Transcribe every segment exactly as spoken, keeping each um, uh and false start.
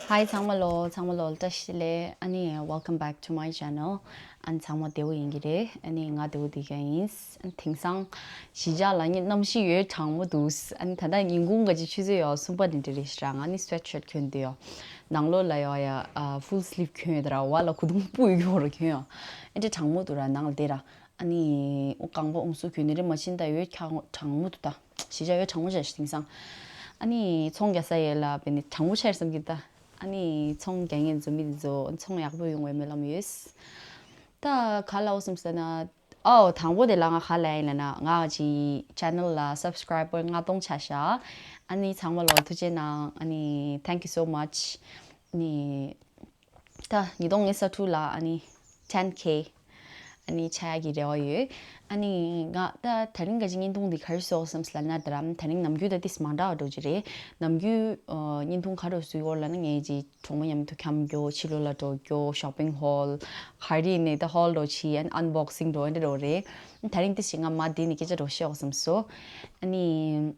Hi ཚང་མ་ལོ། ཚང་མ་ལོ་བཀྲ་ཤིས་བདེ་ལེགས། ཨ་ནི་welcome back to my channel. ཨ་ནི་ཚང་མ་བདེ་པོ་ཡིན་གྱི་རེད། ཨ་ནི་ང་བདེ་པོ་བསྡད་ཀྱི་ཡིན། ཨ་ནི་དེང་སང་གཞིས་ཆགས་ལ་ངའི་གནམ་གཤིས་ཡོད་གྲང་མོ་འདུག་ཨ་ནི་ད་ལྟ་ཉིན་གུང་ག་ཅིག་ཆུ་ཚོད་ཡོད་གསུམ་པ་འདི་འདྲ་རེད་ཤག་ང་ནི་sweatshirt་གྱོན་བསྡད་ཡོད། ནང་ལོགས་ལ་ཡོད་ཡ་full sleeve གྱོན་ཡོད་དེ་ར། འོག་ལ་གོས་ཐུང་སྤུ་ཡོད་ཀྱི་འོག་ལ་གྱོན་ཡོད། ཨ་འདྲ་གྲང་མོ་འདུག་ར། ནང་ལ་བསྡད་ར། ཨ་ནི་རྐང་པ་ཨུང་སུ་གྱོན་ནི་རེད་མ་ཕྱིན་ད་ཡོད་ཁྱག་གྲང་མོ་འདུག་ད། གཞིས་ཆགས་ཡོད་གྲང་མོ་བྱས་ཤག་དེང་སང་། ཨ་ནི་ཚོང་རྒྱག་ས་ཡོད་ལ་བས་ནི་གྲང་མོ་ཆགས་བསམ་གྱི་ད། ཨ་ནི་ཚོང་རྒྱག་མཁན་ཚོ་མི་དེ་ཚོ་ཚོང་ཡག་པོ་ཡོང་བའི་སྨོན་ལམ་ཡོད། ད་ག་ལབ་འོ་བསམ་ཟེར་ན། ཨོ་དང་པོ་དེ་ལ་ང་ག་ལབ་ཡིན་ལབ་ན་ང་ཅི་channel་ལ་subscriber་ལྔ་སྟོང་ཆགས་ཤག་ཨ་ནི་ཚང་མ་ལོ་ཐུགས་རྗེ་གནང་། ཨ་ནི་thank you so much། ཨ་ནི། ད་ཉིས་སྟོང་ཉི་ཤུ་རྩ་དྲུག་ལ་ཨ་ནི་ten K ཨ་ནི་ཆགས་ཡག་གི་རེ་བ་ཡོད། ཨ་ནི་ང་ད་དེ་རིང་ག་ཅིག་བརྙན་ཐུང་འདི་ག་རེ་བཟོས་སོང་ལབ་ན་ད་རམ་དེ་རིང་ནམ་རྒྱུན་ད་ཏིས་མ་འདྲ་བ་འགྲོ་གི་རེད། ནམ་རྒྱུན་ཨ་བརྙན་ཐུང་ག་རེ་བཟོས་ཡོད་ལབ་ན་ངས་ཅིག་གྲོགས་མོ་མཉམ་དུ་འཁྱམ་རྒྱུ་ཕྱི་ལོགས་ལ་འགྲོ་རྒྱུ་shopping haul་ག་རེ་ནས་ད་haul་འགྲོ་ཆི་ཨན་unboxing་འགྲོ་ཨ་འདྲ་འགྲོ་རེད། དེ་རིང་ཏིས་ཅིག་ང་མ་འདི་ནས་སྐད་ཆ་འགྲོ་བཤད་འོ་བསམ་སོང་། ཨ་ནི།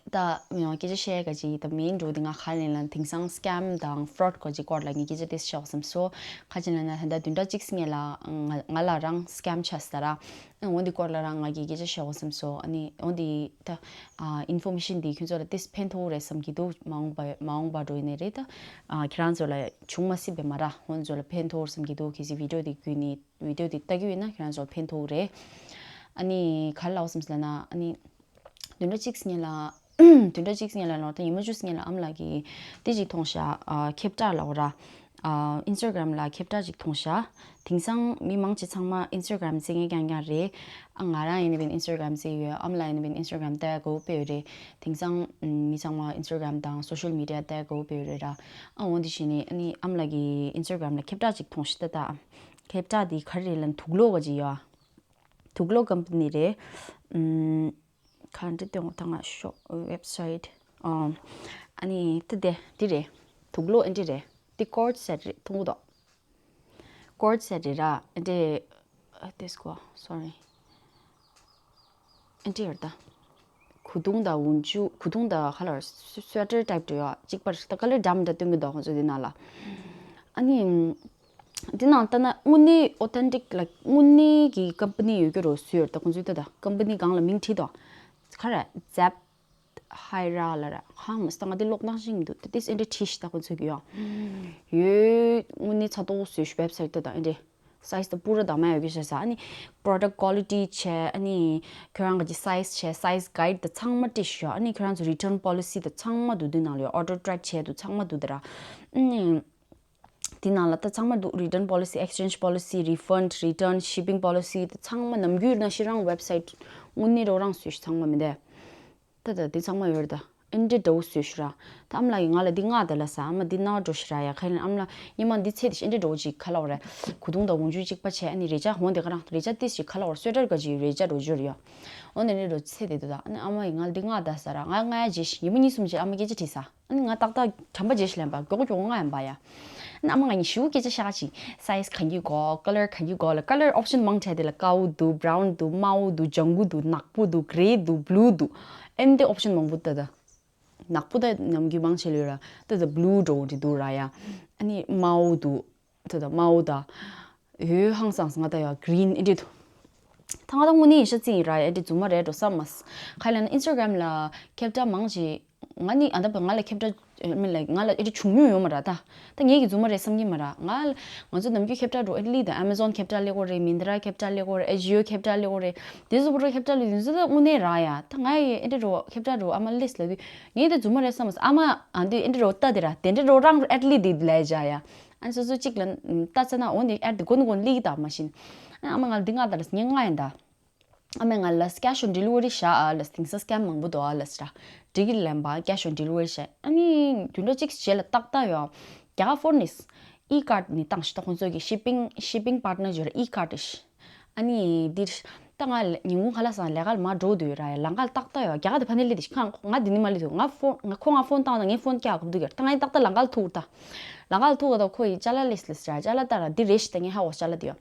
ད་སྐད་ཆ་བཤད་ག་ཅིག་ད་main་འགྲོ་དེ་ང་ག་ལེན་ལ་དེང་སང་scam་དང་fraud་ག་ཅིག་སྐོར་ལ་ངས་སྐད་ཆ་དེ་བཤད་བསམ་སོང་། ག་ཅི་ལབ་ན་ད་ལྟ་བདུན་ཕྲག་གཅིག་སྔོན་ལ་ང་ང་ལ་རང་scam་ཆགས་ས་ར། འོ་འདི་སྐོར་ལ་རང་ང་གིས་སྐད་ཆ་བཤད་བསམ་སོང་། ཨ་ནི་འོ་འདི་ད་information་འདི་ཁྱོད་ཚོ་ལ་ཏིས་ཕན་ཐོགས་རེད་བསམ་གྱི་འདུག་མ་འོངས་པ་མ་འོངས་པ་འགྲོ་ཡིན་ནའི་རེད་ད། ཁྱེད་རང་ཚོ་ལ་བྱུང་མ་སྲིད་པའི་མ་ར་འོ་ཚོ་ལ་ཕན་ཐོགས་བསམ་གྱི་འདུག་གལ་སྲིད་video་འདི་བརྒྱུད་ནས་video་འདི་ལྟ་གི་ཡོད་ན་ཁྱེད་རང་ཚོ་ལ་ཕན་ཐོགས་རེད། ཨ་ནི་ག་ལབ་བསམ་ཟེར་ན་ཨ་ནི། བདུན་ཕྲག་གཅིག་སྔོན་ལ། བདུན་ཕྲག་གཅིག་སྔོན་ལ་ལོ་ད་ཉི་མ་བཅུ་སྔོན་ལ་ཨ་མ་ལགས་ཀྱིས་དེ་ཅིག་མཐོང་ཤག་ཨ་ཁྱབ་བསྒྲགས་ལབ་དགོས་ར། ཨ་Instagram་ལ་ཁྱབ་བསྒྲགས་ཅིག་མཐོང་ཤག་དེང་སང་མི་མང་ཆེ་ཚང་མ་Instagram་རྩེ་མཁན་རྐྱང་རྐྱང་རེད། ཨ་ང་རང་ཡིན་ན་བིན་Instagram་རྩེ་ཡོད། ཨ་མ་ལགས་ཡིན་ན་བིན་Instagram་ལྟ་དགོས་པ་ཡོད་རེད། དེང་སང་མི་ཚང་མ་Instagram་དང་social media་ལྟ་དགོས་པ་ཡོད་རེད་ར། ཨ་འོ་འདི་བྱས་ནས་ཨ་ནི་ཨ་མ་ལགས་ཀྱིས་Instagram་ལ་ཁྱབ་བསྒྲགས་ཅིག་མཐོང་ཤག་ད་ད། ཁྱབ་བསྒྲགས་འདི་ག་རེ་རེད་ལབ་ན་དུག་ལོག་ག་ཅིག་ཡོད། དུག་ལོག་company་རེད། ཨམ། ག་འདྲ་སྟོན་དགོས་ད་ང་ཤོག website། ཨམ། ཨ་ནི་ད་དེ་འདི་རེད། དུག་ལོག་ཨེ་འདྲ་རེད། འདི་ཀོར་སེ་ཊི་རེད་མཐོང་གི་འདུག་ཀོར་སེ་ཊི་རེད་ར་ཨེ་འདྲ། ཨ་དེ་སྐོ་sorry། ཨེ་འདྲ་ཡོད་ད། གོས་ཐུང་དང་འོག་འཇུག་གོས་ཐུང་དང་ཁ་ལར་sweater type་འདྲ་ཡོད་གཅིག་པ་རེད་ད། ཀ་ལར་འདྲ་མི་འདྲ་སྟོན་གི་འདུག་ཁོང་ཚོ་འདི་ནང་ལ། ཨ་ནི། འདི་ནང་ལྟ་ན་དངོས་གནས་authentic་like་དངོས་གནས་ཀྱི་company་ཡོད་ཀྱི་རོ་སུ་ཡོད་ད་ཁོང་ཚོའི་ལྟ་ད་company་སྒང་ལ་མིང་བྲིས་དོ། ག་རེ་Zep Hira་ལ་ར་ཧ་མ་སྟ་ང་དེ་ཀློག་སྟངས་ཤེས་མི་འདུག་ད་དེ་ཨེ་འདྲ་བྲིས་ཤག་ད་ཁོང་ཚོས་ཀྱི་ཡོད། ཡོད་དངོས་གནས་ཚ་ཏོག་སུ་website་ལྟ་ད་ཨེ་འདྲ། size་ད་པུ་ར་དང་མ་ཡོད་ཀྱི་ཤ་ས་ཨ་ནི་product quality་བྱས་ཨ་ནི་ཁྱོད་རང་གི་size་བྱས་size guide་ད་ཚང་མ་བྲིས་ཤོག་ཨ་ནི་ཁྱོད་རང་ཚོ་return policy་ད་ཚང་མ་འདུག་འདི་ནང་ལ་ཡོད། Order track་བྱས་འདུག་ཚང་མ་འདུག་ད་ར། ཨ་ནི་འདི་ནང་ལ་ད་ཚང་མ་འདུག return policy exchange policy refund return shipping policy་ད་ཚང་མ་ནམ་རྒྱུན་ན་ཤི་རང་website་དངོས་གནས་རོ་རང་སུས་ཚང་མ་མི་འདས། ད་ད་འདི་ཚང་མ་ཡོད་རེད་ད། ཨེ་འདྲ་འདྲ་བོ་བཟོས་ཤི་ར། ད་ཨ་མ་ལགས་ཀྱིས་ང་ལ་འདི་མངགས་ད་ལབ་ས། ཨ་མ་འདི་ནང་འགྲོ་ཤི་ར་ཡ་ཁ་ཡིན་ཨ་མ་ལགས་ཉི་མ་འདི་ཚེ་འདི་ཨེ་འདྲ་འདྲ་བོ་ཅིག་ག་ལབ་རེད། གོས་ཐུང་དང་འོག་འཇུག་གཅིག་པ་བྱས་ཨ་ནི་རས་ཆ་འོང་དེ་ག་རང་རས་ཆ་ཏིས་ཞིག་ག་ལབ་རེད་སུ་ཝེ་ཊར་ག་ཅིག་རས་ཆ་འགྲོ་རྒྱུ་རེད་ཡ། འོ་ནས་འདྲ་འདྲ་བོ་ཚེ་འདི་འདུག་ད་ཨ་ནི་ཨ་མ་ཡིས་ང་ལ་འདི་མངགས་ད་ཟེར་ར་ང་ང་ཡ་བརྗེད་ཤི་ཉི་མ་གཉིས་གསུམ་བྱས་ཨ་མ་སྐད་ཆ་དྲིས་ས། ཨ་ནི་ང་ཏག་ཏག་དྲན་པ་བརྗེད་ཤི་ལན་པ་མགྱོགས་པོ་མགྱོགས་པོ་མངགས་ཡིན་པ་ཡ། ཨ་ནི་ཨ་མ་ང་གཉིས་ཞུ་སྐད་ཆ་བཤད་ཅིག size་ག་གི་དགོས་color་ག་གི་དགོས་ལ་color option་མང་དྲགས་དེ་ལ་དཀར་པོ་འདུག brown་འདུག་དམར་པོ་འདུག་ལྗང་གུ་འདུག་ནག་པོ་འདུག grey་འདུག blue་འདུག་ཨེ་འདི་option་མང་པོ་ལྟ་ད། ནག་པོ་ད་ནམ་རྒྱུན་མང་ཆེ་ལོས་ར་ལྟ་ད་blue་འདྲ་བོ་འདི་འདུག་ར་ཡ། ཨ་ནི་དམར་པོ་འདུག་ལྟ་ད་དམར་པོ་ད། ཡོད་ཧང་སངས་ང་ད་ཡ་green་ཨེ་འདྲ་འདུག་ད་ང་ད་དངོས་གནས་ཡིན་ཤ་རྩི་ཡིན་ར་ཡ་ཨེ་འདྲ་རྫུན་མ་རེད་འགྲོ་བསམ་མ་སོང་། ག་ལབ་ན་Instagram་ལ་ཁྱབ་བསྒྲགས་མང་ཆེ། ང་ནི་ཨ་ད་པ་ང་ལ་ཁྱབ་བསྒྲགས་I mean like་ང་ལ་ཨེ་འདྲ་བྱུང་མྱོང་ཡོད་མ་ར་ད། ད་ངེད་ཀྱི་རྫུན་མ་རེད་བསམ་གྱི་མ་ར་ང་ལ་ང་ཚོ་ནམ་རྒྱུན་ཁྱབ་བསྒྲགས་འགྲོ་ཨེ་ལི་ད་Amazon་ཁྱབ་བསྒྲགས་ལེགས་པོ་རེད། Myntra་ཁྱབ་བསྒྲགས་ལེགས་པོ་རེད། Ajio་ཁྱབ་བསྒྲགས་ལེགས་པོ་རེད། དེ་ཚོ་པོ་ར་ཁྱབ་བསྒྲགས་ལེགས་དེ་ཚོ་ད་དངོས་གནས་ར་ཡ་ད་ང་ཡི་ཨེ་འདྲ་རོ་ཁྱབ་བསྒྲགས་རོ་ཨ་མ་ལིས་ལ་དུས་ངེད་དེ་རྫུན་མ་རེད་བསམ་མ་སོང་། ཨ་མ་ཨ་འདི་ཨེ་འདྲ་རོ་ལྟ་དེ་ར་དེ་འདྲ་རོ་རང་ཨེ་ལི་དེ་ལས་བྱ་ཡ། ཨ་སོ་སོ་གཅིག་ལ་ལྟ་ཚ་ན་འོ་འདི་ཨེ་དེ་གོ་ནི་གོ་ནི་ལི་ད་མ་ཤིན། ཨ་མ་ང་འདི་ང་ད་ལ་ངེད་ང་ཡིན་ད། ཨ་མས་ང་ལ་cash on delivery་བཞག་ཨ་ལ་དེང་སང་scam་མང་པོ་འདུག་ཨ་ལ་ཟེར། འགྲིག་གི་ལན་པ་cash on delivery་བཞག་ཨ་ནི་བདུན་ཕྲག་གཅིག་རྗེས་ལ་ཏག་ཏག་ཡོད། རྒྱ་གར་ཕོན་ནིས་e-card་ནི་བཏང་ཤི་ད་ཁོང་ཚོ་གི་shipping shipping partner་ཡོད་ར་e-card་ཤི། ཨ་ནི་འདིར་ད་ང་ཉིན་གུང་ཁ་ལག་སང་ལས་ཀ་ལ་མ་འགྲོ་དུས་ར་ཡ་ལམ་ཁ་ལ་ཏག་ཏག་ཡོད། རྒྱ་གར་དེ་ཕ་ནས་སླེབས་དེ་ཤི་ཁ་ང་འདི་ནི་མ་སླེབས་དུས་ང་ཕོན་ང་ཁོ་ང་ཕོན་བཏང་ད་ངས་ཕོན་བཀྱག་གོ་འདུག་གར་ད་ང་ཡི་ཏག་ཏག་ལམ་ཁ་ལ་ཐུག་ད། ལམ་ཁ་ལ་ཐུག་ག་ད་ཁོ་ཡི་ཅ་ལག་སླེབས་སླེབས་ཟེར་ཅ་ལག་ལྟ་ར་འདི་རེད་ཤི་ད་ངས་ཧ་གོ་ཅ་ལག་དེ་ཡོད།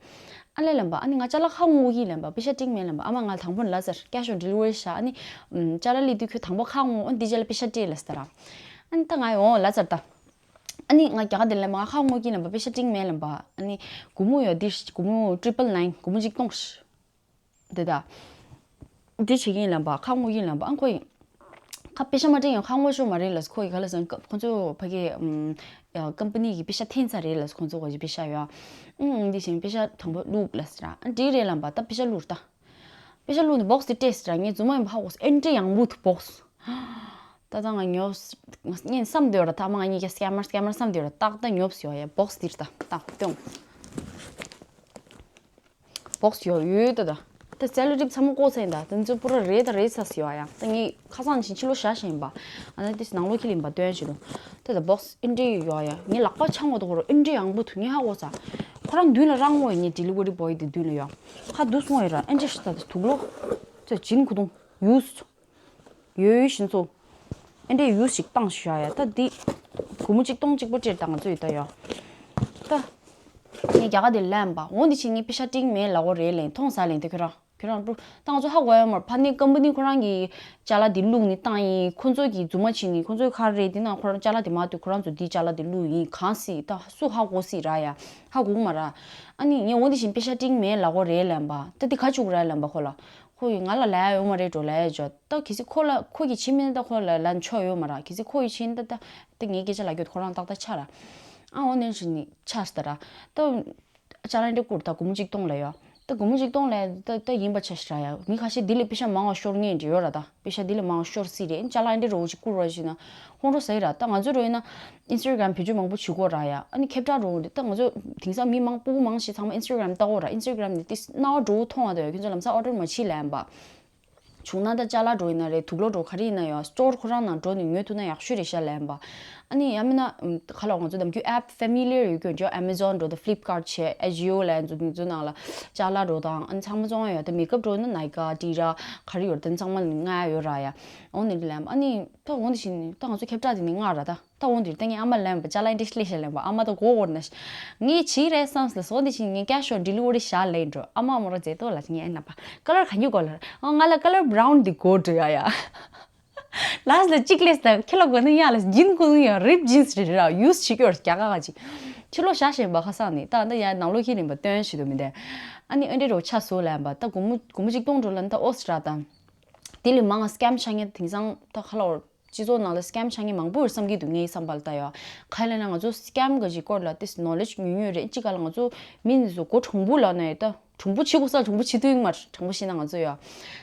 ཨ་ལས་ལན་པ་ཨ་ནི་ང་ཅ་ལག་ཁ་ངོ་གི་ལན་པ་པེ་ཤ་སྤྲིང་མེད་ལན་པ་ཨ་མ་ང་དང་པོ་ལ་ཟེར་cash on delivery་བཞག་ཨ་ནི་ཅ་ལག་སླེབས་དུས་ཁོས་དང་པོ་ཁ་ངོ་ཨ་ནི་འདི་ཅ་ལག་པེ་ཤ་སྤྲད་ལ་ཟེར་ར། ཨ་ནི་ད་ང་ཡི་འོང་ལ་ཟེར་ད། ཨ་ནི་ང་རྒྱ་གར་དེ་ལབ་པ། ང་ཁ་སྔོག་གིན་ལབ་པ། པེ་ཤ་སྤྲིང་མེད་ལབ་པ། ཨ་ནི་སྒོར་མོ་ཡོད་འདི། སྒོར་མོ་ཊི་རི་པལ་ནའིན། སྒོར་མོ་གཅིག་སྟོང་ཞིག་འདི་ད། འདི་བྱེད་ཀྱིན་ལབ་པ། ཁ་སྔོག་གིན་ལབ་པ། ཨ་ཁོ་ཡིན། ཁ་པེ་ཤ་མ་སྤྲིང་ཡང་ཁ་སྔོག་ཤོར་མ་རེད་ལབ། ཁོ་ཡི་ག་ལ་ཟེར། ཁོ་ཚོ་ཕ་གི་ཨམ་ཀམ་པ་ནི་གི་པེ་ཤ་འཐེན་ཚར་རེད་ལབ། ཁོ་ཚོ་གོ་ཅི་པེ་ཤ་ཡོད། ཨང་འདི་བཞིན་པེ་ཤ་དང་པོ་བླུགས་ལབ་ཟེར། ཨ་འདི་རེད་ལབ་པ། ད་པེ་ཤ་བླུགས་ད། པེ་ཤ་བླུགས་ནས་བོགས་དེ་སྤྲད་ཟེར། ངས་རྫུན་མ་ཡིན་པ་ཧ་གོ་སོང་། ཨེ་འདྲ་ཡང་བུད་བོགས། ད་ད་ང་ཉོབ། ངས་བསམ་བསྡད་ཡོད་ར། ད་མ་ང་གཉིས་ཀ་སི་ཀེ་མར་སི་ཀེ་མར་བསམ་བསྡད་ཡོད་ར། ཏག་ཏག་ཉོབ་ཡོད་ཡ། བོགས་འདིར་ད་ཏག་སྟོན། བོགས་ཡོད་ཡོད་ད་ད། ད་སེ་ལོ་ཊེབ་ཚང་མ་བཀོག་ཚར་ཡིན་ད། ད་ཚོ་པུ་ར་རེད་ད་རེད་ཚར་ཡོད་ཡ། ད་ངས་ཁ་སང་ཕྱི་ལོགས་བཞག་བཞག་ཡིན་པ། ཨ་ནི་དེ་ནང་ལོགས་ཁྱེར་ཡིན་པ་སྟོན་བྱེད་དུ། ད་ད་བོགས་ཨེ་འདྲ་ཡོད་ཡ། ངས་ལག་པ་འཆང་བ་དོ་ཁོ་ར་ཨེ་འདྲ་ཡང་བུད། ངས་ཧ་གོ་ས། ཁོ་རང་མདུན་ལ་རང་ངོ་ཡིན། ངས་ཌི་ལི་ཝ་རི་བོ་ཡི་དེ་མདུན་ལ་ཡོད། ཁ་འདུག་སོང་ཡོད་ར། ཨེ་འདྲ་ཞིག་ད་ད་དུག་ལོག་ཚོས་བྱིན་ཁུ་ཐུང་ཡུས། ཡོད་ཡོད་བཞིན་ཚོ། ཨེ་འདྲའི་ཡུས་ཤིག་བཏང་ཞུ་ཡ་ཡ། ད་འདི་སྒོར་མོ་གཅིག་སྟོང་གཅིག་པོ་སྤྲད་ད་ང་ཚོ་ཡི་ད་ཡ། ད་ངས་རྒྱ་གར་དེ་ལབ་པ། འོ་འདི་བྱས་ངས་པེ་ཤ་སྤྲིང་མེད་ལབ་དགོས་རེད་ལབ། མཐོང་ས་ལབ། ད་ཁྱོད་རང་ཁྱོད་རང་ད་ང་ཚོ་ཧ་གོ་ཡ་མ་རེད། ཕ་ནི་ཀམ་པ་ནི་ཁོ་རང་གི་ཅ་ལག་འདི་བླུགས་ནི་བཏང་ཡིན། ཁོ་ཚོ་གི་རྫུན་མ་བྱས་ནི་ཁོ་ཚོའི་ཁ་རེད། འདི་ན་ཁོ་རང་ཅ་ལག་འདི་མ་གཏོགས་ཁོ་རང་ཚོ་འདི་ཅ་ལག་འདི་བླུགས་ཡིན། གང་སྲིད་ད་སུ་ཧ་གོ་སྲིད་ར་ཡ། ཧ་གོ་གི་མ་རེད། ཨ་ནི་ངས་འོ་འདི་བཞིན་པེ་ཤ་སྤྲིང་མེད་ལབ་དགོས་རེད་ལབ་པ། ད་འདི་ག་བྱུག་ར་ལབ་པ་ཁོ་ལ། ཁོ་ཡིས་ང་ལ་ལབ་ཡ་ཡོད་མ་རེད་འགྲོ་ལབ་ཡ་ཅོ། ད་གལ་སྲིད་ཁོ་ལ་ཁོ་གིས་བྱིན་མིན་ད་ཁོ་ལ་ལབ་ཆོག་ཡོད་མ་རེད། གལ་སྲིད་ཁོ་ཡིས་བྱིན་ད་ད་ད་ངའི་སྐད་ཆ་ལབ་རྒྱུ་ཁོ་རང་ཏག་ཏག་ཆགས་ར། ཨ་འོ་ནས་ཞིག་ནི་ཆགས་སི་ད་ར། ད་ཅ་ལག་འདི་བསྐུར་ད་སྒོར་མོ་གཅིག་སྟོང་ལབ་ཡོད། ད་སྒོར་མོ་གཅིག་སྟོང་ལབ་ད་ད་ཡིན་པ་ཆ་ཞིག་ར་ཡ། མི་ཁ་ཤས་འདི་ལས་པེ་ཤ་མང་བ་ཤོར་ངེས་འདྲི་ཡོད་ར། ད་པེ་ཤ་འདི་ལས་མང་བ་ཤོར་སྲིད་རེད། ཅ་ལག་འདི་རོ་ཅིག་བསྐུར་བ་ཞིག་ན་ཁོང་ཁྲོ་ཟ་ཡི་ར། ད་ང་ཚོ་རོ་ཡིན་ན་ཨིན་སི་ཊ་གྷ་རམ་བེད་སྤྱོད་མང་པོ་བྱེད་གོ་ར་ཡ། ཨ་ནི་ཁྱབ་བསྒྲགས་རོ་འདི་ད་ང་ཚོ་དེང་སང་མི་མང་སྤུ་གུ་མང་ཞིག་ཚང་མ་ཨིན་སི་ཊ་གྷ་རམ་ལྟ་གོ་ར། ཨིན་སི་ཊ་གྷ་རམ་ནས་ཏིས་རྣ་བ་འགྲོ་མཐོང་བ་དང་ཡོད། ཁྱོད་ཚོ་ལམ་སང་ཨོ་ཌར་མ་བྱེད་ལབ་པ། བྱུང་ན་ད་ཅ་ལག་འགྲོ་ཡིན་ན་རེད། དུག་ལོག་འགྲོ་ག་རེ་ཡིན་ན་ཡོད། སི་ཊོར་ཁོ་རང་ནང་འགྲོ་ནས་ཉོས་ཐུབ་ན་ཡག་ཤོས་རེད་ཤག་ལབ་པ། ཨ་ནི་ཡང་མིན་ན་ག་ལ་ང་ཚོ་ནམ་རྒྱུན་ཨེབ་ཕེ་མི་ལི་ཡར་ཡོད་ཀྱོ་ཇོ། ཨེ་མེ་ཛོན་འགྲོ་དང་ཕི་ལིབ་ཀར་ཊི་བྱས། ཨེ་ཇི་ཨོ་ལབ་འཛུགས་འཛུགས་ནང་ལ་ཅ་ལག་འགྲོ་དང་ཨ་ནི་ཚང་མ་བཙོང་ཡ་ཡོད། ད་མེ་ཀབ་འགྲོ་ན་ནའི་ཀ་ཨ་ཌི་ཌ་ག་རེ་ཡོད་རེད། ད་ཚང་མ་ལ་མངགས་ཡ་ཡོད་ར་ཡ། འོ་ནི་ལབ་པ། ཨ་ནི་ད་འོ་འདི་བཞིན་ད་ང་ཚོ་ཁྱབ་བསྒྲགས་དེ་ནི་མངགས་ར་ད། ད་འོ་འདིར་ད་ངའི་ཨ་མ་ལབ་པ། ཅ་ལག་འདི་སླེབས་ཤག་ལབ་པ། ཨ་མ་ད་མགོ་བོར་ན་ཤག་ངས་བྱེད་རེད་བསམ་སོང་། འོ་འདི་བཞིན་ངས་ཀེ་ཤི་ཨོན་ཌི་ལི་ཝ་རི་བཞག་ལབ་འགྲོ། ཨ་མ་མོ་ར་མཛེས་ཏོ་ལ་ངས་ཨེ་ན་པ་ཀ་ལར་ག་ཉུ་གོ་ལར། ཨ་ང་ལ་ཀ་ལར་བྷ་རའུན་འདི་དགོས་འགྲོ་ཡ་ཡ། ལ་སི་ལ་གཅིག་ལས་ད་ཁྱེད་ལ་དགོས་ན་ཡ་ལ་སི་ཇིན་ཁུ་ཡ་རིབ་ཇིན་སི་རེད་ར། ཡུས་བྱེད་ཀྱི་ཡོད་རྒྱ་ག་ག་ཅིག་ཕྱི་ལོགས་བཞག་བཞིན་པ་ཁ་སང་ནི་ད་ད་ཡ་ནང་ལོགས་ཁྱེར་ཡིན་པ་སྟོན་བྱེད་དུ་མི་འདས། ཨ་ནི་ཨེ་འདྲེ་རོ་ཆ་བཟོ་ལབ་པ། ད་སྒོར་མོ་སྒོར་མོ་གཅིག་སྟོང་འགྲོ་ལ་ད་ཨོ་སི་ར་ད། དེ་ལས་མང་བ་སི་ཀེམ་ཆགས་མཁན་དེང་སང་ད་ཁ་ལོར་སྤྱི་ཚོགས་ནང་ལ་སི་ཀེམ་ཆགས་མཁན་མང་པོ་ཡོད་བསམ་གྱི་འདུག་ངའི་བསམ་པ་ལ་ད་ཡོད། ག་ལ་ན་ང་ཚོ་སི་ཀེམ་ག་ཅིག་སྐོར་ལ་ཏིས་ནོ་ལེ་ཇི་ཉུང་ཉུང་རེད། གཅིག་ག་ལ་ང་ཚོ་མི་འདི་ཚོ་མགོ་གྲུང་པོ་ལ་ན་ཡོད། ད་གྲུང་པོ་བྱེད་དགོས་ས་ལ་གྲུང་པོ་བྱེད་ཐུབ་ཡོད་མ་རེད། དྲང་པོ་བཤད་ན་ང་ཚོ་ཡོད།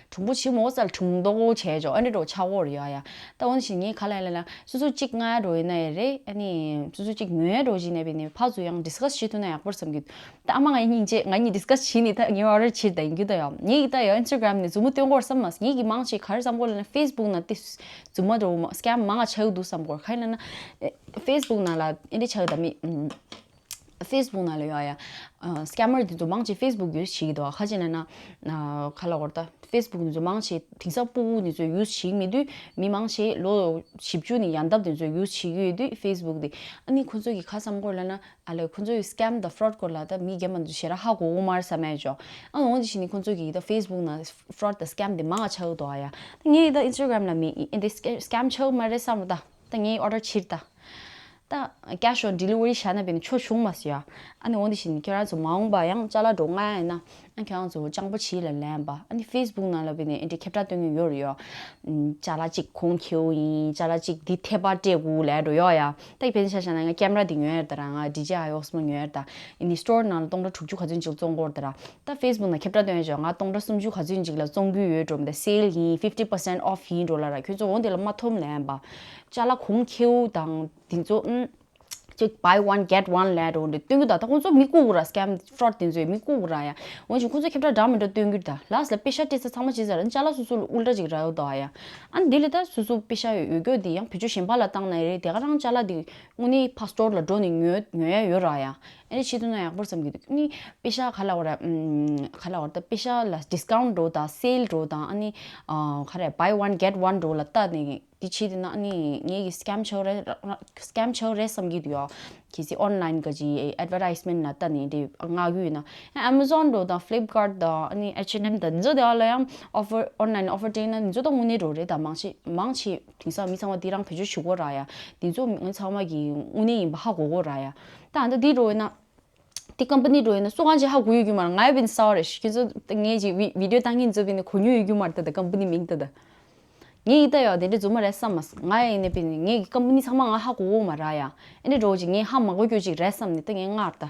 གྲུང་པོ་བྱེད་མ་དགོས་ས་ལ་གྲུང་མདོག་བྱས་ཆོག་ཨ་འདྲ་འགྲོ་ཆགས་འོར་ཡོད་ཡ། ད་འོ་ན་ཞིག་ངས་ག་ལ་ལ་ལ་སོ་སོ་གཅིག་མངགས་འགྲོ་ཡིན་ན་ཡང་རེད། ཨ་ནི་སོ་སོ་གཅིག་ཉོས་འགྲོ་བྱས་ནས་བས་ནས་ཕར་ཚུར་ཡང་ཌི་སི་ཀ་སི་བྱེད་ཐུབ་ན་ཡག་པོ་རེད་བསམ་གྱི། ད་ཨ་མ་ང་གཉིས་བྱས་ང་གཉིས་ཌི་སི་ཀ་སི་བྱས་ནས་ད་ངའི་ཨོ་ཌར་བྱེད་ད་ཡིན་རྒྱུ་ད་ཡང་། ངས་ད་ཡང་ཨིན་སི་ཊ་གྷ་རམ་ནས་མཛུབ་མོ་སྟོན་གོ་བསམ་མ་སོང་། ངས་ཀྱི་མང་ཆེ་ག་རེ་བསམ་གོ་ལབ་ན་ཕེ་སི་བུག་ནང་ཏིས་རྫུན་མ་འགྲོ་མ་སི་ཀེམ་མང་ང་ཆགས་ཀྱི་འདུག་བསམ་གོ། ག་ཡིན་ལབ་ན་ཕེ་སི་བུག་ནང་ལ་ཨེ་འདྲ་ཆགས་ཀྱི་ད་མི་ཕེ་སི་བུག་ནང་ལ་ཡོད་ཡ། སི་ཀེམ་མར་དེ་ཚོ་མང་ཆེ་ཕེ་སི་བུག་ཡུས་བྱེད་ཀྱི་འདུག་ག་ཅི་ལབ་ན་ག་ལ་གོ་ད་ཕེ་སི་བུག་དེ་ཚོ་མང་ཆེ་དེང་སང་སྤུ་གུ་དེ་ཚོ་ཡུས་བྱེད་མི་འདུག་མི་མང་ཆེ་ལོ་བཞི་བཅུ་ནས་ཡར་འདབ་དེ་ཚོ་ཡུས་བྱེད་ཀྱི་ཡོད་དུས་ཕེ་སི་བུག་དེ། ཨ་ནི་ཁོ་ཚོ་གི་ག་བསམ་གོ་ལབ་ན། ཨ་ལས་ཁོ་ཚོ་ཡི་སི་ཀེམ་དང་ཕ་རོཌ་སྐོར་ལ་ད་མི་རྒན་པ་ཚོ་ཞེ་དྲག་ཧ་གོ་གི་མ་རེད་བསམ་ཡས་ཅོ། ཨ་འོ་དེ་བཞིན་ནི་ཁོ་ཚོ་གིས་ད་ཕེ་སི་བུག་ནང་ཕ་རོཌ་དང་སི་ཀེམ་དེ་མང་ང་ཆགས་ཀྱི་འདུག་ཨ་ཡ། ད་ངས་ད་ཨིན་སི་ཊ་གྷ་རམ་ལ་མི་ཨེ་འདི་སི་ཀེམ་ཆགས་ཀྱི་མ་རེད་བསམ་ད། ད་ངས་ཨོ་ཌར་བྱེད་ད། ད་ཀེ་ཤི་ཨོན་ཌི་ལི་ཝ་རི་བཞག་ན་བས་ནི་ཆོ་བྱུང་མ་སོང་ཡ། ཨ་ནི་འོ་དེ་བཞིན་ནི་ཁྱེད་རང་ཚོ་མ་འོངས་པ་ཡང་ཅ་ལག་འགྲོ་མཁན་ཡིན་ན། ཨ་ཁྱེད་རང་ཚོ་སྤྱང་པོ་བྱེད་ལ་ལན་པ། ཨ་ནི་ཕེ་སི་བུག་ནང་ལ་བས་ནི་ཨེ་འདྲ་ཁྱབ་བསྒྲགས་སྟོན་མཁན་ཡོད་རེད་ཡོ། ཨམ། ཅ་ལག་ཅིག་གོང་ཁེའུ་ཡིན། ཅ་ལག་ཅིག་འདི་ཐད་པ་སྤྲད་དགོས་ལབ་འགྲོ་ཡོ་ཡ། ད་ཡི་ཕན་ཆ་བཞག་ན་ང་ཀེམ་ར་འདི་ཉོས་ཡོད་ད་ར། ང་ཌི་ཇེ་ཨའི་ཨོ་སི་མ་ཉོས་ཡོད་ད། ཨ་ནི་སི་ཊོར་ནང་ལ་སྟོང་ཕྲག་དྲུག་ཅུ་ག་ཚོད་ཅིག་བཙོང་གོ་ད་ར། ད་ཕེ་སི་བུག་ནང་ཁྱབ་བསྒྲགས་སྟོན་ཡོད་ཅོ། ང་སྟོང་ཕྲག་སུམ་ཅུ་ག་ཚོད་ཅིག་ལ་བཙོང་གི་ཡོད་འགྲོ་མི་ད། སེལ་ཡིན། fifty percent off ཡིན་འགྲོ་ལ་ར། ཁྱོད་ཚོ་འོ་འདི་ལ་མ་འཐོམ་ལབ་པ། ཅ་ལག་གོང་ཁེའུ་དང་འདི་ཚོ་ཨམ། ཅིག་buy one get one ལབ་འགྲོ་འདི་སྟོན་གི་འདུག་ད་ཁོང་ཚོ་མི་བཀུག་གི་ར། སི་ཀེམ་ཕ་རོཌ་དེ་ཚོས་མི་བཀུག་གི་ར་ཡ། འོན་ཀྱང་ཁོང་ཚོ་ཁྱབ་བསྒྲགས་འདྲ་མི་འདྲ་སྟོན་གི་འདུག་ད་ལ་སི་ལ་པེ་ཤ་སྤྲད་ས་ཚང་མ་བྱས་ཚར། ཅ་ལག་སོ་སོ་ལ་ཨུལ་ཊ་ཅིག་རག་ཡོད་འདུག་ཨ་ཡ། ཨ་ནི་འདི་ལས་ད་སོ་སོ་པེ་ཤ་ཡོད་ཡོད་སྐྱོ་འདི་ཡང་བེད་སྤྱོད་གཞན་པ་ལ་བཏང་ན་རེད། དེ་ག་རང་ཅ་ལག་འདི་དངོས་གནས་ཕར་སི་ཊོར་ལ་འགྲོ་ནས་ཉོ་ཉོ་ཡ་ཡོད་ར་ཡ། ཨ་ནི་བྱེད་ཐུབ་ན་ཡག་པོ་བསམ་གི་འདུག་ཨ་ནི་པེ་ཤ་ག་ལ་བ་ར། ཨམ། ག་ལ་བ་ར། ད་པེ་ཤ་ལ་ཌི་སི་ཀའུན་ཊི་འགྲོ་དང་སེལ་འགྲོ་དང་ཨ་ནི་ཨ་ག་རེ་buy one get one འགྲོ་ལ་ལྟ་ནས། དེ་བྱེད་དེ་ན་ཨ་ནི་ངེད་ཀྱི་སི་ཀེམ་ཆགས་རེད། སི་ཀེམ་ཆགས་རེད་བསམ་གྱི་འདུག་ཡོ། གལ་སྲིད་ཨོན་ལན་ག་ཅིག་ཨེ་ཌི་ཝར་ཊའི་སི་མེན་ཊི་ལ་ལྟ་ནས་དེ་མངགས་ཀྱི་ཡོད་ན། ཨེ་མ་ཟོན་འདྲ་དང་ཕི་ལིབ་ཀར་ཊི་དང་ཨ་ནི་ཨེཆ་ཨེན་ཨེམ་དང་འདི་ཚོ་དེ་བ་ལ་ཡང་ཨོ་ཕར་ཨོན་ལན་ཨོ་ཕར་སྤྲད་ན་འདི་ཚོ་ད་དངོས་གནས་འགྲོ་རེད། ད་མང་ཆེ་མང་ཆེ་དེང་སང་མི་ཚང་མ་འདི་རང་བེད་སྤྱོད་བྱེད་ཀྱི་ཡོད་ར་ཡ། འདི་ཚོ་མི་ཚང་མ་གི་དངོས་གནས་ཡིན་པ་ཧ་གོ་གི་ཡོད་ར་ཡ། ད་ཨ་ད་འདི་འགྲོ་ཡོད་ན། དེ་ཀམ་པ་ནི་འགྲོ་ཡིན་ན་སུ་གང་ཅིག་ཧ་གོ་ཡོད་རྒྱུ་མ་རེད། ང་ཡི་བིན་སའོ་རེ་ཤི་ཁྱེད་ཚོ་ངས་ཅིག་བི་བི་ཌིའོ་བཏང་གིན་ཚོ་བིན་ནི་གོ་མྱོང་ཡོད་རྒྱུ་མ་རེད། ད་ད་ཀམ་པ་ནི་མིང་ད་ད་ངས་ཡི་ད་ཡོད་དེ་འདྲ་རྫུན་མ་རེད་བསམ་མ་སོང་། ང་ཡི་ནི་བིན་ནི་ངས་ཀི་ཀམ་པ་ནི་ཚང་མ་ང་ཧ་གོ་གོ་མ་ར་ཡ། ཨེ་འདྲ་འགྲོ་ཅིག་ངས་ཧ་མ་གོ་རྒྱུ་ཅིག་རེད་བསམ་ནི་ད་ངས་སྔར་ད་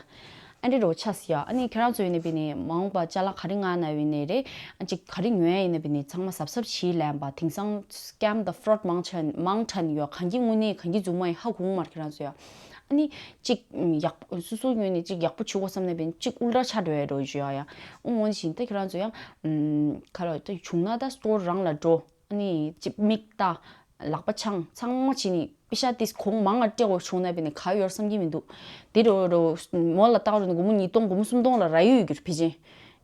ཨེ་འདྲ་འགྲོ་ཆ་སི་ཡ། ཨ་ནི་ཁྱེད་རང་ཚོ་ཡི་ནི་བིན་ནི་མ་འོངས་པ་ཅ་ལག་ག་རེ་མངགས་ན་བིན་ནི་རེད། ཨ་ཅིག་ག་རེ་ཉོ་ཡ་ཡིན་ན་བིན་ནི་ཚང་མ་གཟབ་གཟབ་བྱེད་ལན་པ། དེང་སང་སི་ཀེམ་དང་ཕ་རོཌ་མང་ཆེ་མང་ཐོན་ཡོད། གང་གི་དངོས་གནས་གང་གི་རྫུན་མ་ཡིན་ཧ་གོ་གོ་མ་ར་ཁྱེད་རང་ཚོ་ཡ། ཨ་ནི་གཅིག་ཡག་པོ་སོ་སོའི་ངོས་ནས་གཅིག་ཡག་པོ་བྱེད་དགོས་བསམ་ནས་བན་གཅིག་ཨུལ་ཊ་ཆགས་འགྲོ་ཡ་འགྲོ་བྱེད་ཡ་ཡ། ཨོ་འོན་ཅིང་ད་ཁྱེད་རང་ཚོ་ཡང་ཁ་ལ་ད་བྱུང་ན་ད་སི་ཊོར་རང་ལ་འགྲོ། ཨ་ནི་གཅིག་མིག་ལྟ། ལག་པ་འཆང་ཚང་མ་བྱས་ནས་པེ་ཤ་ཏིས་གོང་མང་ང་སྤྲད་དགོས་བྱུང་ན་བན་ག་ཡོད་བསམ་གྱི་མི་འདུག་དེ་འགྲོ་འགྲོ་མོ་ལ་བཏགས་རུ་ནི་སྒོར་མོ་ཉིས་སྟོང་སྒོར་མོ་སུམ་སྟོང་ལ་རག་ཡོད་རྒྱུ་ཕལ་ཆེར།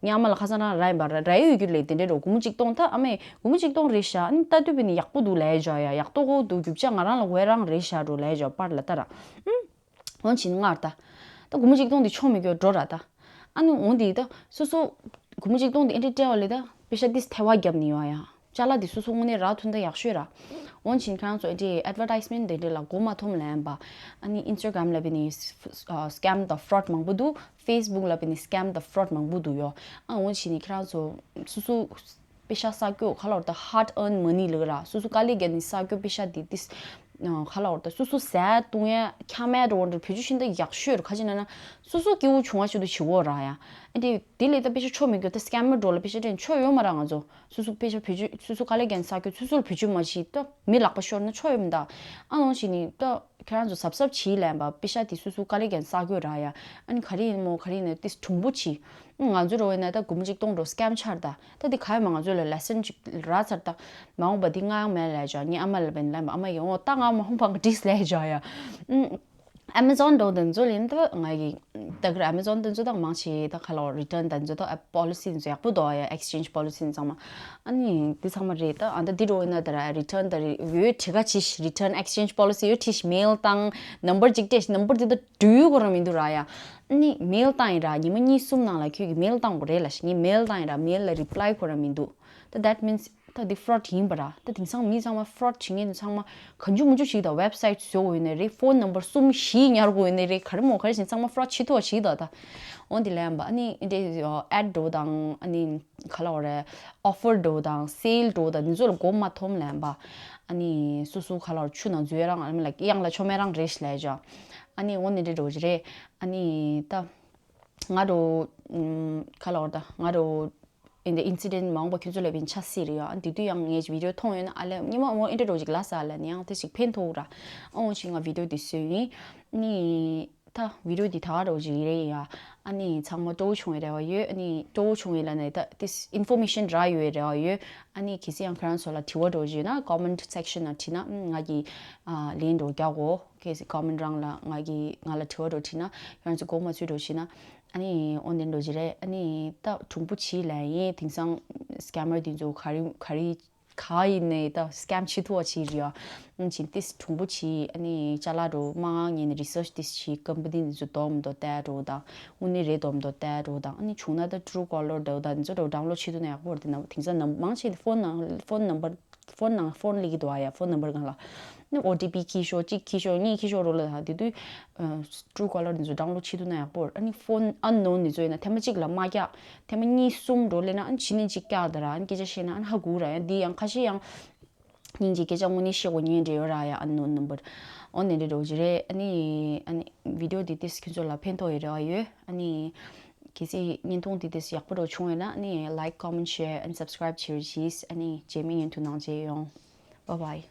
ངའི་ཨ་མ་ལ་ཁ་སང་རང་རག་ཡིན་པ་ར་རག་ཡོད་རྒྱུ་ལས་དེ་འདྲའི་འགྲོ་སྒོར་མོ་གཅིག་སྟོང་ད་ཨ་མས་སྒོར་མོ་གཅིག་སྟོང་རེད་ཤག་ཨ་ནི་ལྟ་དུས་བས་ནི་ཡག་པོ་འདུག་ལས་བྱ་ཡ་ཡག་ཏོག་ཏོག་འདུག་རྒྱུ་ཆ་ང་རང་ལ་དགོས་རང་རེད་ཤག་འགྲོ་ལས་བྱ་པར་ལ་ལྟ་ར། ཨུམ། འོན་ཕྱིན་སྔར་ད། ད་སྒོར་མོ་གཅིག་སྟོང་དེ་ཆོ་མི་སྐྱོ་འགྲོ་ར་ད། ཨ་ནི་འོན་དེ་ད་སོ་སོ་སྒོར་མོ་གཅིག་སྟོང་དེ་ཨེ་འདྲ་སྤྲད་པ་ལས་ད་པེ་ཤ་ཏིས་ཐེ་བ་བརྒྱབ་ནི་ཡོད་ཡ། ཅ་ལག་དེ་སོ་སོ་དངོས་གནས་རག་ཐུབ་ན་ད་ཡག་ཤོས་ར། འོན་ཕྱིན་ཁྱེད་རང་ཚོ་ཨེ་འདྲའི་ཨེཌ་ཝར་ཊའི་སི་མེན་ཊི་དེ་འདྲ་ལ་མགོ་མ་འཐོམ་ལན་པ། ཨ་ནི་ཨིན་སི་ཊ་གྷ་རམ་ལ་བས་ནི་སི་ཀེམ་དང་ཕ་རོཌ་མང་པོ་འདུག་ཕེ་སི་བུག་ལ་བས་ནི་སི་ཀེམ་དང་ཕ་རོཌ་མང་པོ་འདུག་ཡོ། ཨ་འོན་ཕྱིན་ནི་ཁྱེད་རང་ཚོ་སོ་སོ་པེ་ཤ་བསགས་རྒྱུ་ག་ལ་བར་ད་ཧརཌ་ཨརན་མ་ནི་ལབ་ར། སོ་སོ་དཀའ་ལས་བརྒྱབ་ནི་བསགས་རྒྱུ་པེ་ཤ་དེ་ཏིས། ག་ལ་བར་ད་སོ་སོ་ཟས་བཏུང་ཡ་འཁྱམ་མེད་འགྲོ་བ་འདྲ་བེད་སྤྱོད་ཤིན་ཏུ་ཡག་ཤོས་རེད། ག་ཅི་ན་ན་སོ་སོ་སྐྱིད་པོ་བྱུང་བ་ཞིག་ཏུ་བྱེད་འོ་ར་ཡ། ཨ་དེ་དེ་ལས་ད་པེ་ཤ་ཆོ་མི་དགོས་ད་སི་ཀེམ་མར་འགྲོ་ལ་པེ་ཤ་སྤྲད་ཆོ་ཡོད་མ་ར། ང་ཚོ་སོ་སོ་པེ་ཤ་བེད་སྤྱོད་སོ་སོ་དཀའ་ལས་བརྒྱབ་ནི་བསགས་རྒྱུ་སོ་སོ་ལ་བེད་སྤྱོད་མ་བྱེད་ད་མི་ལག་པ་ཤོར་ན་ཆོ་ཡོད་མི་ད། ཨ་ནང་བཞིན་ནི་ད་ཁྱེད་རང་ཚོ་གཟབ་གཟབ་བྱེད་ལན་པ་པེ་ཤ་དེ་སོ་སོ་དཀའ་ལས་བརྒྱབ་ནི་བསགས་རྒྱུ་ར་ཡ། ཨ་ནི་ག་རེ་ཡིན་མོ་ག་རེ་ཡིན་ན་ཏིས་གྲུང་པོ་བྱེད། ང་ཚོ་རོ་ཡིན་ན་ད་སྒོར་མོ་གཅིག་སྟོང་འགྲོ་སི་ཀེམ་ཆར་ད། ད་དེ་ག་ཡོད་མ་ང་ཚོ་ལ་ལེ་སན་ཅིག་རག་ཚར་ད། མ་འོངས་པ་འདི་ང་ཡང་མེད་ལས་བྱ། ངའི་ཨ་མ་ལ་བན་ལན་པ་ཨ་མ་ཡིས་འོ་ད་ང་མ་འོངས་པ་ང་བྲིས་ལས་བྱ་ཡ། ཨམ། ཨ་མ་ཛོན་འགྲོ་དེ་ཚོ་ལ་ཡིན་ད་ང་གི་ད་གར་ཨ་མ་ཛོན་དེ་ཚོ་ད་མང་ཆེ་ད་ག་ལ་རི་ཊརན་དེ་ཚོ་ད་པོ་ལི་སི་དེ་ཚོ་ཡག་པོ་འདུག་ཡ། ཨེག་སི་ཅེན་ཇི་པོ་ལི་སི་ཚང་མ། ཨ་ནི་འདི་ཚང་མ་རེད་ད། ཨ་ད་འདི་འགྲོ་ཡིན་ན་ད་ར་རི་ཊརན་ད་རེ་ཡོད་བྲི་ག་ཅིག་རི་ཊརན་ཨེག་སི་ཅེན་ཇི་པོ་ལི་སི་ཡོད་བྲིས་མེལ་བཏང་ནམ་བར་ཅིག་སྤྲད་ནམ་བར་དེ་ད་འགྲུལ་ཡོད་གོ་ར་མི་འདུག་ར་ཡ། ཨ་ནི་མེལ་བཏང་ཡིན་ར་ཉི་མ་གཉིས་གསུམ་ནང་ལ་ཁྱོད་ཀྱི་མེལ་བཏང་དགོས་རེད་ལ་ཞེས་ངས་མེལ་བཏང་ཡིན་ར་མེལ་ལ་རི་པ་ལའི་གོ་ར་མི་འདུག་ད་that means ད་འདི་ཕ་རོཌ་ཡིན་པ་ར། ད་དེང་སང་མི་ཚང་མ་ཕ་རོཌ་བྱེད་མཁན་ཚང་མ་གང་བྱུང་མང་བྱུང་ཞིག་དང་ཝེབ་སའིཊ་བཟོ་དགོས་ཡོད་ནི་རེད། ཕོན་ནམ་བར་གསུམ་བཞི་ཉར་དགོས་ཡོད་ནི་རེད། ག་རེ་མོ་ག་རེ་བྱས་ཚང་མ་ཕ་རོཌ་བྱེད་ཐུབ་པ་ཞིག་དང་ད། འོན་ཏེ་ལན་པ་ཨ་ནི་འདྲེ་ཨེཌ་འགྲོ་དང་ཨ་ནི་ག་ལ་བ་རེད། ཨོ་ཕར་འགྲོ་དང་སེལ་འགྲོ་དང་འདི་ཚོ་ལ་མགོ་མ་འཐོམ་ལན་པ། ཨ་ནི་སོ་སོ་ག་ལ་བ་ཆུ་ནང་འཛུལ་རང་ཨ་ནི་ལ་གཡང་ལ་ཆོ་མེད་རང་རེད་ལས་ཅོ། ཨ་ནི་འོ་ནི་འདྲེ་འགྲོ་གི་རེད། ཨ་ནི་ད་ང་འགྲོ་ག་ལ་བ་ད་ང་འགྲོ། ཨིན་དེ་ཨིན་སི་ཌེན་མང་པོ་ཁྱོད་ཚོ་ལ་བིན་ཆ་སྲིད་རེད་ཡ། ཨ་དེ་དུས་ཡང་ངས་བི་ཌིའོ་མཐོང་ཡོད་ན་ཨ་ལས་ཉི་མ་འོ་ཨིན་དྲ་རོ་ཅིག་ལ་ས་ལ་ནི་ཡང་དེ་ཞིག་ཕན་ཐོགས་ར། ཨ་འོ་ཞིག་ང་བི་ཌིའོ་དེ་བཟོས་ཡིན། ནི་ད་བི་ཌིའོ་དེ་ད་རོ་ཅིག་རེད་ཡ། ཨ་ནི་ཚང་མ་སྤྲོ་བོ་བྱུང་བའི་རེ་བ་ཡོད། ཨ་ནི་སྤྲོ་བོ་བྱུང་བའི་ལ་ནི་ད་དེ་ཨིན་ཕོར་མེ་ཤན་རག་ཡོད་པའི་རེ་བ་ཡོད། ཨ་ནི་གལ་སྲིད་ཡང་ཁྱེད་རང་ཚོ་ལ་དྲི་བ་འགྲོ་ཅིག་ཡོད་ན་ཀོ་མེན་ཊི་སེག་ཤན་ན་བྲིས་ན་ང་གི་ལན་འགྲོ་རྒྱག་གོ། གལ་སྲིད་ཀོ་མེན་ཊི་རང་ལ་ང་གི་ང་ལ་དྲི་བ་འགྲོ་བྲིས་ན་ཁྱེད་རང་ཚོ་མགོ་མ་ཚོས་འགྲོ་བྲིས་ན། ཨ་ནི་འོ་འདི་འགྲོ་གི་རེད། ཨ་ནི་ད་གྲུང་པོ་བྱིས་ལ་ཡིན། དེང་སང་སི་ཀེམ་མར་འདི་ཚོ་ག་རེ་ག་རེ་ག་ཡིན་ནའི་ད་སི་ཀེམ་བྱེད་ཐུབ་པ་བྱེད་རེད་ཡ། ཨ་ནི་ཏིས་གྲུང་པོ་བྱིས། ཨ་ནི་ཅ་ལག་འགྲོ་མ་ངེས་ནས་རི་སར་ཆི་ཏིས་བྱིས། ཀམ་པ་ནི་འདི་ཚོ་འདོམ་འདོ་བལྟ་འགྲོ་དང་དངོས་གནས་རེད་འདོམ་འདོ་བལྟ་འགྲོ་དང་། ཨ་ནི་བྱུང་ན་ད་ཊུ་ཀོ་ལར་འདྲ་བོ་དང་འདི་ཚོ་འདྲ་བོ་ཌའུན་ལོཌ་བྱེད་ཐུབ་ན་ཡག་པོ་རེད། དེ་ན་དེང་སང་ནམ་མང་ཆེ་ཕོན་ནང་ཕོན་ནམ་བར་ཕོན་ནང་ཕོན་སླེབས་ཀྱི་འདུག་ཨ་ཡ། ཕོན་ནམ་བར་སྒང་ལ་ནི་ཨོ་ཊི་པི་ཁྱེར་ཤོག་གཅིག་ཁྱེར་ཤོག་གཉིས་ཁྱེར་ཤོག་རོ་ལ་ད་དེ་དུས་ཊུ་ཀོ་ལར་འདི་ཚོ་ཌའུན་ལོཌ་བྱེད་ཐུབ་ན་ཡག་པོ་རེད། ཨ་ནི་ཕོན་ཨན་ནོན་འདི་ཚོ་ཡིན་ན་ཐེངས་མ་གཅིག་ལ་མ་བཀྱག་ཐེངས་མ་གཉིས་གསུམ་འགྲོ་སླེབས་ན་ཨ་ནི་ཕྱི་ནས་གཅིག་བཀྱག་ད་ར་ཨ་ནི་སྐད་ཆ་བཤད་ན་ཨ་ནི་ཧ་གོ་ར་ཡ། འདི་ཡང་ཁ་ཤས་ཡང་སྙིང་རྗེ་སྐད་ཆ་དངོས་གནས་བཤད་དགོས་ཉེན་འདྲ་ཡོད་ར་ཡ། ཨན་ནོན་ནམ་བར་ཨོ་ནེ་འདྲ་འགྲོ་གི་རེད། ཨ་ནི་ཨ་ནི་བི་ཌིའོ་འདི་ཏིས་ཁྱེད་ཚོ་ལ་ཕན་ཐོགས་ཡོད་རེ་བ་ཡོད། ཨ་ནི་གལ་སྲིད་བརྙན་ཐུང་འདི་ཏིས་ཡག་པོ་འགྲོ་བྱུང་ཡོད་ན་ཨ་ནི་like, comment, share and subscribe བྱེད་རོགས་གྱིས། ཨ་ནི་རྗེས་མའི་བརྙན་ཐུང་ནང་མཇལ་ཡོང་། Bye bye.